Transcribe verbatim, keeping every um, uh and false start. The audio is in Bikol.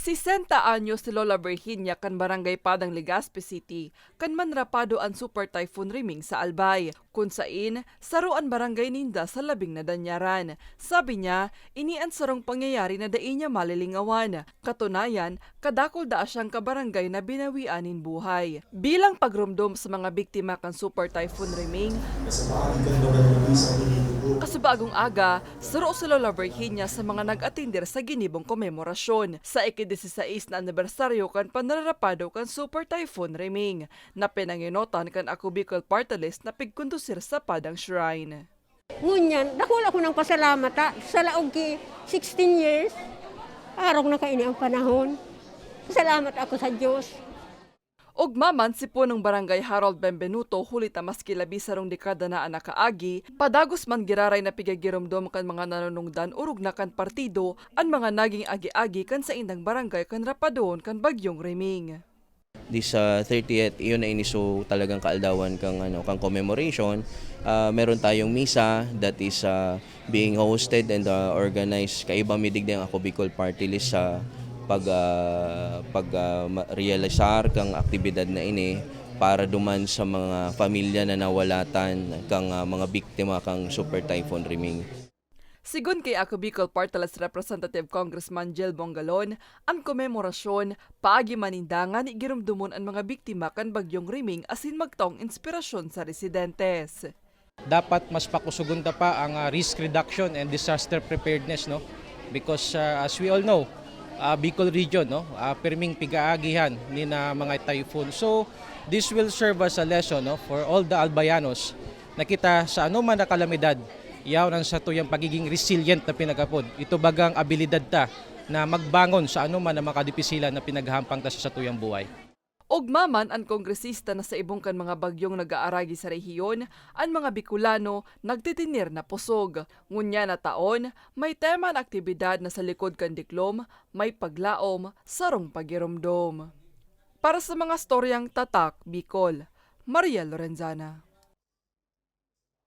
Sesenta anyos si Lola Virginia kan Barangay Padang, Legazpi City, kan manrapado an Super Typhoon Riming sa Albay, kun sain saro an barangay ninda sa labing nadanyaran. Sabi niya, ini an sarong pangyayari na dai niya malilingawan. Katunayan, kadakul daa siyang kabarangay na binawian nin buhay. Bilang pagromdom sa mga biktima kan Super Typhoon Riming, kasubagong aga, saro si Lola Virginia sa mga nag-atender sa ginibong komemorasyon sa ikadisisais na anibersaryo kan panrarapado kan Super Typhoon Riming, na pinangenotan kan Ako Bicol Party List na pigkondusir sa Padang Shrine. Ngunyan, dakul ako nang pasalamat, ha, sa laog ki sixteen years, arog na kaini ang panahon. Salamat ako sa Diyos. Ugma man si Punong Barangay Harold Benvenuto, huli ta maski labi sarong dekada na an nakaagi, padagos man giraray na pigagiromdom kan mga nanunungdan orog na kan partido an mga naging agi-agi kan saindang barangay kan rapadoon kan Bagyong Riming. This, ah, thirtieth, iyon na ini, so talagang kaaldawan kang, ano, kang commemoration. Ah, meron tayong misa that is, ah, being hosted and, ah, organized. Kaiba mi digdi ang Ako Bicol Party List sa pag, ah, pag, ah, ma-, realisar kang aktibidad na ini para duman sa mga pamilya na nawalatan kang, ah, mga biktima kang Super Typhoon Riming. Sigon ki Ako Bicol Party List Representative Congressman Jel Bongalon, an komemorasyon paagi man ninda ngani giromdomon an mga biktima kan Bagyong Riming asin magtaong inspirasyon sa residentes. Dapat mas pakusogon ta pa ang, ah, risk reduction and disaster preparedness, no? Because, ah, as we all know, ah, Bicol region, no, ah, pirming pigaagihan ni na mga typhoon. So, this will serve as a lesson, no, for all the Albayanos na kita sa anoman na kalamidad, yaon ang satuyang pagiging resilient na pinagapod. Ito bagang abilidad ta na magbangon sa anoman na makadipisilan na pinaghahampang ta sa satuyang buhay. Ugma man an kongresista na sa ibong kan mga bagyong nag-aaragi sa rehiyon, an mga Bicolano nagtitinder na pusog. Ngunyan na taon, may tema an aktibidad na sa likod kan diklom, may paglaom, sarong pagiromdom. Para sa mga storyang Tatak Bicol, Maria Lorenzana.